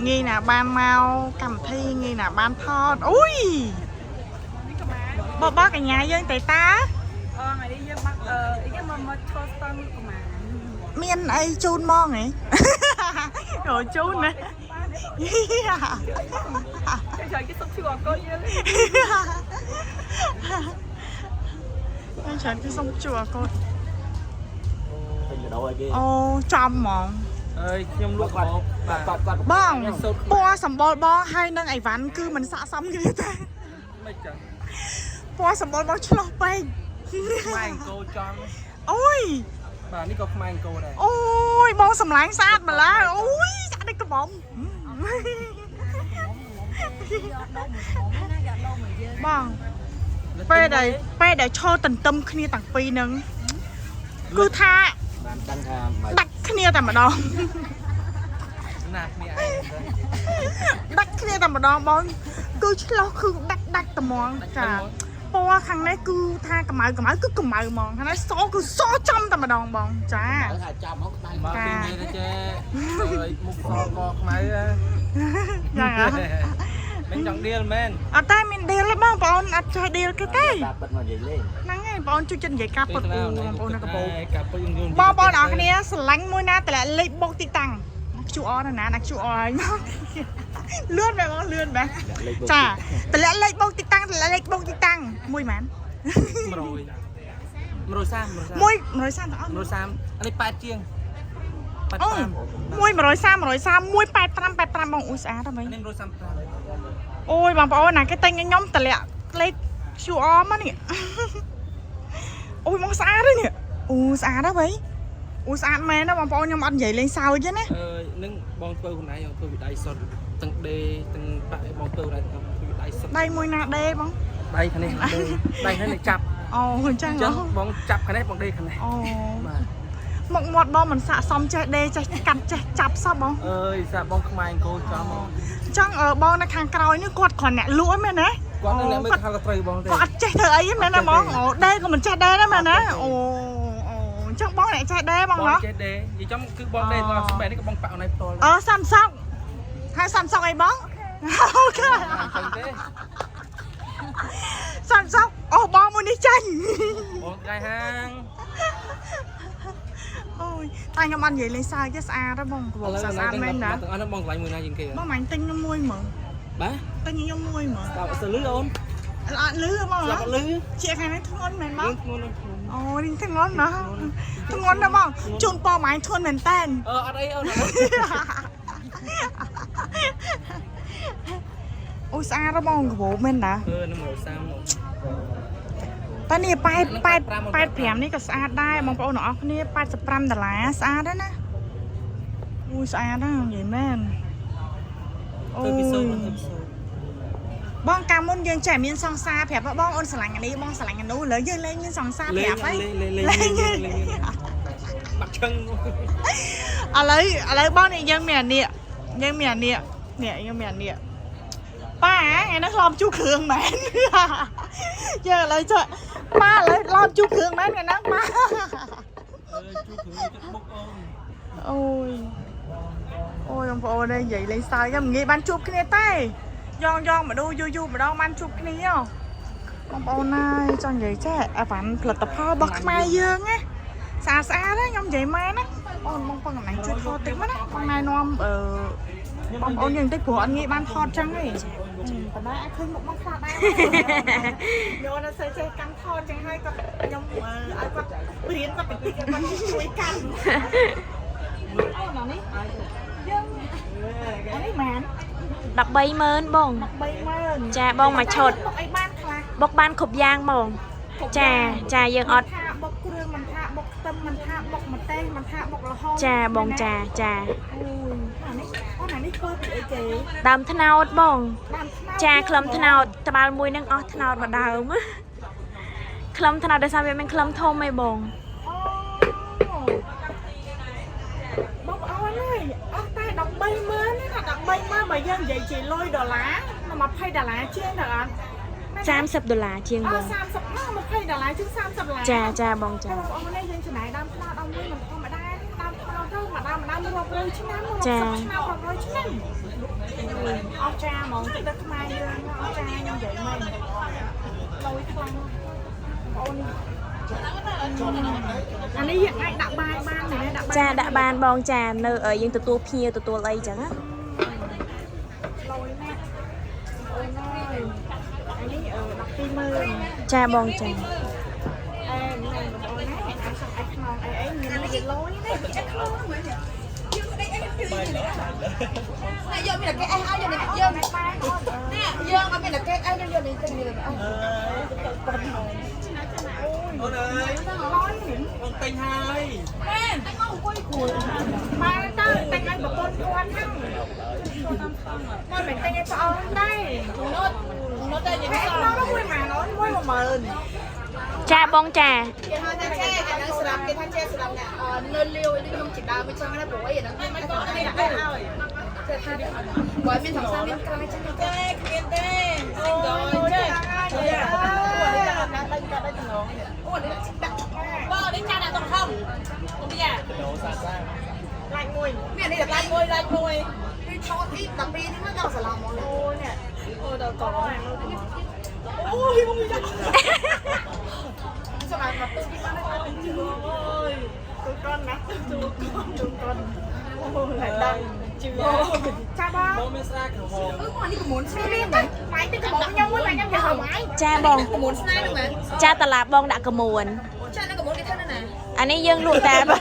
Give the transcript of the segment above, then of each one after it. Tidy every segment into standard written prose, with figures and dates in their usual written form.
ងាយណាបានមកកម្មវិធីងាយណាបានថតអូយបបកញ្ញាយើងតេតា អថ្ងៃនេះយើងបាក់អឺអីគេមកមកឈរស្តង់កម្មា មានអីជូនមកហ៎ រជូនណា គេច្រើនគេសុំឈឺអកយើង ខ្ញុំច្រើនគឺសុំជួកូន ពេញកដោឲ្យគេ អូចំហ្មង អើយខ្ញុំលក់កាបូបបាទ គាត់គាត់ បងពណ៌សម្បុរបងហើយនឹងអីវ៉ាន់គឺមិនស័កសមគ្នាទេ មិនចឹង ពណ៌សម្បុរបងឆ្លោះពេក ខ្មែរអង្គរចំ អូយ បាទនេះក៏ខ្មែរអង្គរដែរ អូយបងសម្លាញ់ស្អាតម្ល៉េះអូយស្អាតដូចកំបំបងពេលដែលឈរទន្ទឹមគ្នាទាំងពីរហ្នឹងគឺថា បានដឹងថាមិន ដាច់គ្នាតែម្ដង ណាគ្នាឯង ដាច់គ្នាតែម្ដងបងគឺឆ្លោះគឺដាច់ដាច់ត្មងចាពណ៌ខាងនេះគឺថាកម្ៅកម្ៅគឺកម្ៅហ្មងខាងនេះសគឺសចំតែម្ដងបងចា ដឹងថាចាំមកខ្មៅ មកគេនិយាយទៅចេះអើយមុខសកខ្មៅ យ៉ាងហ៎ មិនចង់ដៀលមែន អត់តែមានឌីលទេបងប្អូនអត់ចេះឌីលគេទេ តាពិតមកនិយាយលេង ហ្នឹងហើយបងប្អូនជួយចិត្តនិយាយការពិតអូបងប្អូននៅកបោ កាពិតយើង បងប្អូនអរគ្នាស្រឡាញ់មួយណាតម្លាក់លេខបុកទីតាំង QR ណាណា QR ហើយមកលឿនបែបបងលឿនបែប លេខ ចាតម្លាក់លេខបុកទីតាំងតម្លាក់លេខបុកទីតាំងមួយម៉ាន 100 130 មួយ130ទាំងអស់ 130អានេះ8ជាង អូ 85 មួយ130 130 185 85បងអូស្អាតហ្នឹង នេះ135 អូយបងប្អូនណាគេទិញឲ្យខ្ញុំតម្លាក់លេខ QR មកនេះ អូយមកស្អាតហ្នឹងនេះអូស្អាតហ្នឹងវ៉ៃអូស្អាតមែនណាបងប្អូនខ្ញុំអត់និយាយលេងសើចទេណា អើយនឹងបងធ្វើខ្លួនឯងធ្វើវិដ័យសុទ្ធទាំងដេទាំងប៉ាក់បងធ្វើខ្លួនឯងធ្វើវិដ័យសុទ្ធ ដៃមួយណាដេបង ដៃខាងនេះដេដៃខាងនេះចាប់ អូអញ្ចឹង អញ្ចឹង ហ៎ បងចាប់ខាងនេះបងដេខាងនេះ អូ បាទ មុខមាត់បងមិនស័កសមចេះដេចេះកាត់ចេះចាប់សោះបង អើយសាបងខ្មែរអង្គរចំ អញ្ចឹងអឺបងនៅខាងក្រោយនេះគាត់គ្រាន់អ្នកលក់ឯងមែនណា គាត់នឹងអ្នកមើលខលត្រូវបងទេ គាត់អត់ចេះធ្វើអីទេមែនណាបងអូដេក៏មិនចេះដេដែរមែនណាអូអូអញ្ចឹងបងអ្នកចេះដេបង បង ហ៎ ចេះដេនិយាយចំគឺបងដេទាំងស្បែកនេះក៏បងប៉ាក់អនឡាញផ្ទាល់ អឺសាំសុកហើយសាំសុកអីបងអូខេ អញ្ចឹងទេ សាំសុកអូបងមួយនេះចាញ់ បងថ្ងៃហាង អូយតែខ្ញុំអត់និយាយលេងសើចទេស្អាតហ៎បងកំពុងស្អាតស្អាតមែនណា ទាំងអស់ហ្នឹងបងកន្លែងមួយណាជាងគេ បងមិនទិញខ្ញុំមួយមើល បាទ ទិញខ្ញុំមួយមើល ស្ដាប់អត់លឺអូន អត់លឺបង ស្ដាប់អត់លឺ ជាខាងនេះធ្ងន់មែនបង យើងធ្ងន់ធ្ងន់ អូនេះធ្ងន់ណាធ្ងន់ណាស់បងជូនពរម៉ែធ្ងន់មែនតើ អឺអត់អីអូន អូស្អាតហ៎បងកាបូបមែនណា អឺនឹង130មក តែនេះ8 8 85នេះក៏ស្អាតដែរបងប្អូនទាំងអស់គ្នា85ដុល្លារស្អាតណាស់ណាអូយស្អាតណាស់និយាយមែនអូ ធ្វើពិ យ សូត្រធ្វើពិសូត្រ បងកាលមុនយើងចេះមានសង្សារប្រាប់ថាបងអូនស្រឡាញ់អានេះបងស្រឡាញ់អានោះឥឡូវយើងលែងមានសង្សារប្រាប់ហើយ លេងលេងលេងលេងបាក់ឈឹង ឥឡូវឥឡូវបងនេះយើងមានអានេះយើងមានអានេះនេះយើងមានអានេះប៉ាថ្ងៃនេះធ្លាប់ជូរគ្រឿងមែន យើងឥឡូវចុះប៉ាឥឡូវធ្លាប់ជូរគ្រឿងមែនថ្ងៃហ្នឹងប៉ា អើជួគ្រឿងចិត្តបុកអូន អូយអូយបងប្អូនអើយនិយាយលេងសើចហ្នឹងមិនងាយបានជួបគ្នាទេយ៉ងយ៉ងម្ដងយូរយូរម្ដងបានជួបគ្នាហ៎បងប្អូនណាយចង់និយាយចេះអីវ៉ាន់ផលិតផលរបស់ខ្មែរយើងណាស្អាតស្អាតណាខ្ញុំនិយាយមែនណាអូនបងប្អូនកន្លែងជួយថតតិចមកណាបងណែនាំអឺបងប្អូនយើងតិចព្រោះអត់ងាយបានថតចឹងទេប៉ុន្តែអាចឃើញមុខមកខ្លះដែរខ្ញុំអត់សូវចេះកាន់ថតចឹងហើយគាត់ខ្ញុំឲ្យគាត់ព្រៀនគាត់តិចតិចឲ្យគាត់ជួយកាន់ អូននេះយើងអានេះម៉ាន 130,000បង 30000 ចាបងមួយឈុត បុកអីបានខ្លះ បុកបានគ្រប់យ៉ាងបង ចាចាយើងអត់ ថាបុកគ្រឿងមិនថាបុកខ្ទឹមមិនថាបុកម្ទេសមិនថាបុកល្ហុង ចាបងចាចា អូយអានេះអូនអានេះធ្វើពីអីគេ ដើមថ្នោតបង ដើមថ្នោត ចាក្លឹមថ្នោតត្បាល់មួយនឹងអស់ថ្នោតមួយដើមក្លឹមថ្នោតដោយសារវាមានក្លឹមធំឯងបង អូបងប្អូនអើយអស់តែ130,000ទេណា130,000បើយើងនិយាយជាលុយដុល្លារ20ដុល្លារជាងដល់អត់ 30ដុល្លារជាង អ បង 30ណា20ដុល្លារជាង30ដុល្លារ ចាចាបងចា បងប្អូននេះយើងចំណាយដើមថ្នោតអស់មួយមិនធម្មតាទេដើមថ្នោត ទៅម្ដងម្ដងរាប់រយឆ្នាំរាប់សិបឆ្នាំរាប់រយឆ្នាំអស្ចារ្យហ្មងទឹកទឹកខ្មែរយើងអស្ចារ្យខ្ញុំនិយាយមែនលយខ្លាំងបងអូនអានេះយើងអាចដាក់បាយបានមែនទេដាក់បាយ ចាដាក់បានបងចានៅយើងទទួលភ្ញៀវទទួលអីចឹងណា លយណាស់អូនអើយអានេះ120,000 ចាបងចា អេណែបងអូនណាអាចសក់អាចខ្នងអីអីមានលយណា នេះយកមានតែគេអេសឲ្យយកនេះយើងនេះយើងអត់មានតែគេអេសយើងយកនេះទៅមានអស់ អូនអើយបងទិញហើយ មកទៅតែងឲ្យប្រពន្ធគាត់ហ្នឹងមកមិនតែងឲ្យប្អូនដែរ ណូតណូតតែយើង ហើយខ្នងនោះមួយម៉ានអូនមួយ10000 ចាបងចា គេហៅថាចេអាហ្នឹងស្រាប់គេថាចេស្រាប់អ្នកនៅលាវដូចខ្ញុំជាដើមមិនចង់ណាព្រោះអីអាហ្នឹងមិនក៏គេដាក់ឲ្យចេថាបើមានសង្សារមានក្រៅចឹងទេគ្មានទេ អូយចាដាក់ដាក់តំណង អូនេះដាក់បងនេះចាដាក់តុងខំកុំយ៉ា ឡាច់មួយ មាននេះឡាច់មួយឡាច់មួយពីថតទី12នេះមកដល់សាឡំមក អូយនេះ អូដល់ក អូយមកយ៉ា សម្រាប់មកទូទីបាន អូយទូកនណាទូកនទូកនអូយឡដឹងជឿចាបង បងមានស្រាក្រហម អឺមកនេះ9ស្នេហ៍ មានតែម៉ៃទៅកំងខ្ញុំមួយម៉ៃខ្ញុំនិយាយហៅម៉ៃ ចាបង 9ស្នេហ៍ហ្នឹងមែន ចាតឡាបងដាក់កមួន ចាហ្នឹង9គេធ្វើនៅណា អានេះយើងលក់តាបង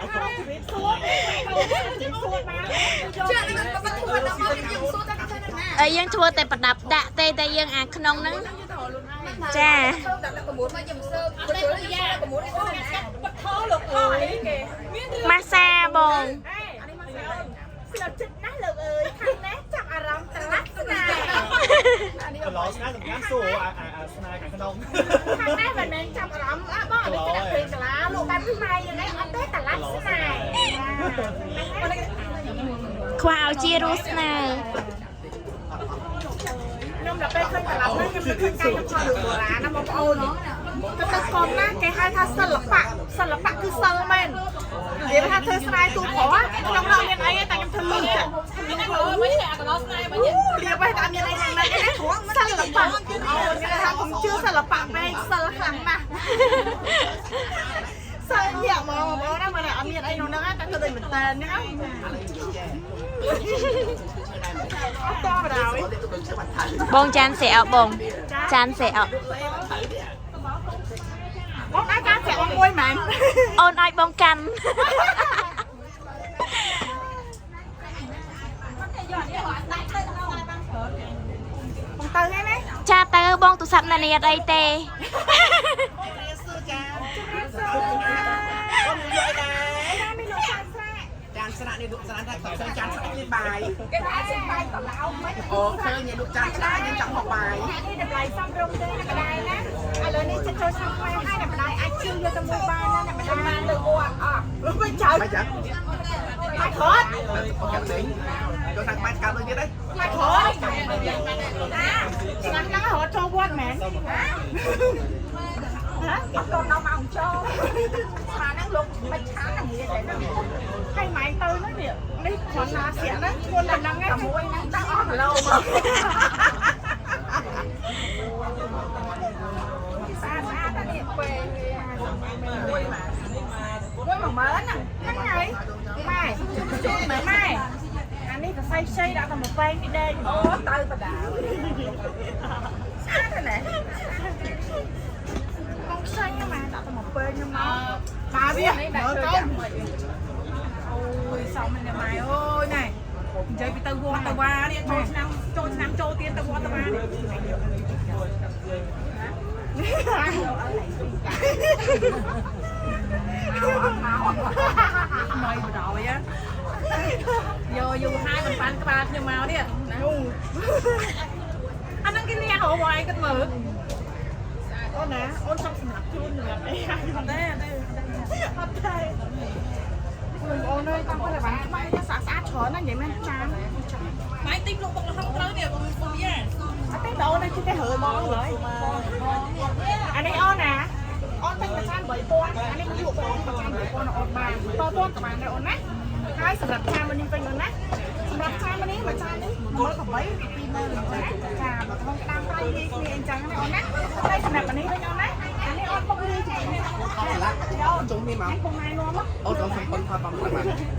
ជំរាបសួរជំរាបសួរបាន ចាហ្នឹងក៏បាត់ធ្វើដល់មកយើងសួរថាគេធ្វើនៅណា អីយើងធ្វើតែប្រដាប់ដាក់ទេតែយើងអាក្នុងហ្នឹងចា ធ្វើដាក់9មកយើងសើបើធ្វើយ៉ា9គេធ្វើនៅណាបាត់ថោលោកអើយគេ ម៉ាសាបង ស្លចិត្តណាស់លោកអើយខាងនេះចាប់អារម្មណ៍ត្រឡប់ស្នេហ៍ កន្លោស្នេហ៍សំខាន់សួរអាអាស្នេហ៍ខាងក្នុង ខាងនេះមិនមែនចាប់អារម្មណ៍អបងនេះគេដាក់ព្រេងកាឡាលោកបែបខ្មែរយ៉ាងនេះអត់ទេត្រឡប់ស្នេហ៍ ខ្វះឲ្យជារស់ស្នេហ៍ ខ្ញុំដល់ពេលឃើញត្រឡប់ហ្នឹងខ្ញុំនឹកឃើញការខ្ញុំថតរឿងបុរាណណាបងប្អូនទៅទៅកុំណាគេហៅថាសិល្បៈសិល្បៈគឺសិលមែននិយាយថាធ្វើស្រែទូប្រុសក្នុងនោះមានអីតែខ្ញុំធ្វើលឺចា មានតែមិនអាកន្លោស្នេហ៍មិន លៀបឯងតែអត់មានអីខាងនេះទេសិល្បៈអូនគេថាខ្ញុំជឿសិល្បៈពេកសិលខ្លាំងណាស់សិលញាក់មកបងប្អូនណាមើលអត់មានអីក្នុងហ្នឹងតែធ្វើដូចមែនតើហ្នឹងអត់តបដល់ បងចានសេអោបងចានសេអោ បងអាចការចាក់បងមួយមែន អូនឲ្យបងកាន់ បងទៅហ្នឹងណា ចាទៅបងទូរស័ព្ទណានីអត់អីទេ អូនយកដែរមានលោកចានស្រា ចានស្រានេះលក់ស្រាថាទៅចានស្រាមានបាយ គេថាសិបាយតឡោមិន អូឃើញលក់ចានស្រាយើងចង់ហូបបាយ នេះតម្លៃសមរម្យទេណាម្ដាយណាឥឡូវនេះចិត្តចូលឆ្នាំខ្មែរហើយអ្នកម្ដាយអាចជឿយកទៅមួយបានណាអ្នកម្ដាយបានលើអត់អត់វិញចៅ មិនចឹង មកក្រត់ អូខេលេងចូលខាងខ្មែរកើតដូចទៀតទេ មកក្រត់ឆ្នាំហ្នឹងរត់ចូលវត្តមែនហ៎អត់កូនដល់មកចូលស្មានហ្នឹងលោកមិនឆានហ្នឹងនិយាយតែហ្នឹងហើយម៉ែទៅហ្នឹងនេះនេះគ្រាន់ណាស្រាក់ហ្នឹងឈួនប៉ុណ្ណឹងហ្នឹងមួយហ្នឹងតាំងអស់គីឡូមកស្អាតស្អាតតែនេះពេលមួយម៉ាមួយ10000ហ្នឹងហ្នឹងហើយម៉ែជូនម៉ែម៉ែអានេះសរសៃខ្ចីដាក់តែមួយពែងនេះដេកអូទៅបដាស្អាតណាស់កងខ្ចីហ្នឹងម៉ែដាក់តែមួយពែងហ្នឹងមកបាវាមើលកូន អូយសំនេះម៉ែអូយណែនិយាយពីទៅវត្តទៅវានេះចូលឆ្នាំចូលឆ្នាំចូលទៀនទៅវត្តទៅវានេះ ម៉ៃបដ ாய் យកយូរហើយមិនបានក្បាលខ្ញុំមកនេះណាអាហ្នឹងគេលះហ៎បងឯងគិតមើល អូនណាអូនចង់សម្រាប់ខ្លួនសម្រាប់អី អត់ទេអត់ទេ អត់ទេអូនអើយតាមគាត់តែបានខ្មែរស្អាតស្អាតច្រើនណាស់និយាយមែនចាន ម៉ៃទិញលក់បុកលហុកត្រូវនេះបងពូយ៉ា អត់ទេអូនជិះទៅរើបងឡើយអានេះអូនណាអូនទិញមួយចាន3000អានេះលក់ អូនចាំប្រពន្ធអូនបានតតក៏បានដែរអូនណាហើយសម្រាប់ចានមួយនេះវិញអូនណាសម្រាប់ចានមួយនេះមួយចាននេះ18000 20000ចាបើក្នុងក្តាមប្រៃលាយគ្នាអញ្ចឹងណាអូនណាហើយសម្រាប់អានេះវិញអូនណាអានេះអូនបុកលាយជាមួយ ជុំនេះមក ពងណែនាំ អូនសូមសុំប៉ុនថតបងប្អូនបាទ។